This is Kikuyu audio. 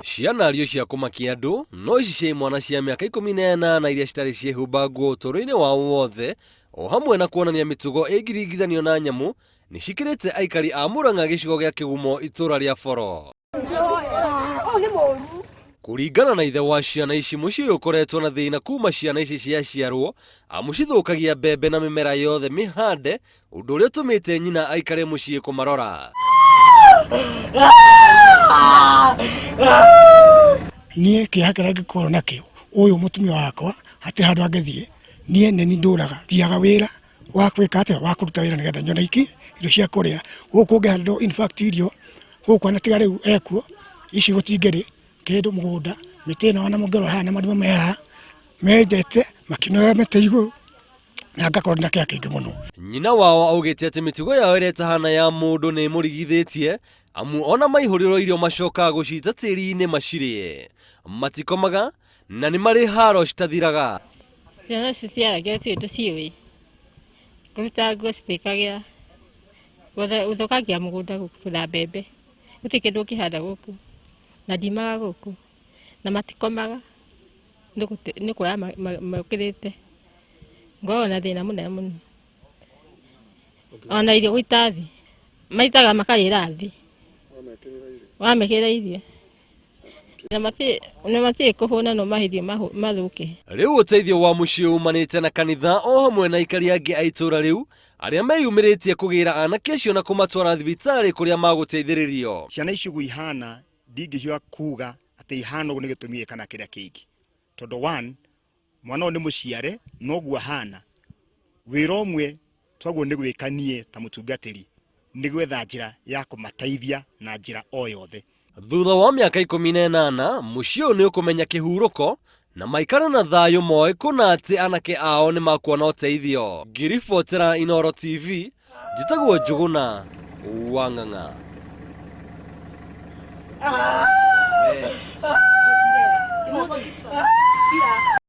Ciana ario cia kũmakia andũ no ici cia imwana cia mĩaka 18 iria citarĩ ciehumba nguo ũtũũro-inĩ wao wothe o hamwe na kuonania mĩtugo ĩngĩringithanio na nyamũ nĩ cikĩrĩte aikari a Murang'a gĩcigo gĩa Kĩgumo itũũra rĩa Boro. Kũringana na ithe wa ciana ici mũciĩ ũyũ ũkoretwo na thĩna kuma ciana ici ciaciarwo amu cithũkagia mbembe na mĩmera yothe mĩhande ũndũ ũrĩa ũtũmĩte nyina aikare mũciĩ kũmarora. Niĩ kĩeha kĩrĩa ngĩkorwo nakĩo, ũyũ mũtumia wakwa hatirĩ handũ angĩthiĩ, niĩ nĩ niĩ ndũraga, thiaga wĩra wa gwĩka atĩa, wa kũruta wĩra nĩgetha nyone iki irio cia kũrĩa. Gũkũ ũngĩhandwo in fact irio, gũkũ ona tiga rĩu ekuo, ici gũtingĩrĩ kĩndũ mũgũnda, mĩtĩ ĩno ona mũngĩrora haha na marima me haha, menjete makĩnoya mĩtĩ igũrũ na ngakorwo ndĩna kĩeha kĩingĩ mũno. Nyina wao augĩte atĩ mĩtugo yao ĩrĩa ĩtahana ya mũndũ nĩ ĩmũrigithĩtie amu ona maihũrĩrwo irio macokaga gũcita tĩri-inĩ macirĩe. Matikomaga na nĩ marĩ haro citathiraga. Ciana ici ciaragia gũtirĩ ũndũ ciũĩ, kũruta nguo citiĩkagĩra, gũthũkangia mũgũnda gũkũ na mbembe, gũtirĩ kĩndũ ũngĩhanda gũkũ, na ndiumaga gũkũ, na matikomaga nĩ kũrara mokĩrĩte, ngoragwo na thĩna mũnene mũno, ona irio gũita thĩ, maitaga makarĩra thĩ, wamekĩrĩra irio. Na matirĩ kũhũna no mahithio mathũke. Rĩu ũteithio wa mũciĩ umanĩte na kanitha o hamwe na aikari angĩ a itũũra rĩu arĩa meyumĩrĩtie kũgĩra anake acio na kũmatwara thibitarĩ kũrĩa magũteithĩrĩrio. Ciana ici ũguo ihana ndingĩhiũha kuga atĩ ihana ũguo nĩ gĩtũmi gĩkĩ kana kĩrĩa kĩngĩ. Tondũ one, mwana ũyũ nĩ mũciare noguo ahana. Wĩra ũmwe twaguo nĩ gwĩka niĩ ta mũtungatĩri nĩ gwetha njĩra ya kũmateithia na njĩra o yothe. Thutha wa mĩaka 18, mũciĩ ũyũ nĩ ũkũmenya kĩhurũko na maikare na thayũ moĩ kũna atĩ anake ao nĩ makuona ũteithio. Ngĩribotera Inooro TV, njĩtagwo Njũgũna wa Ng'ang'a.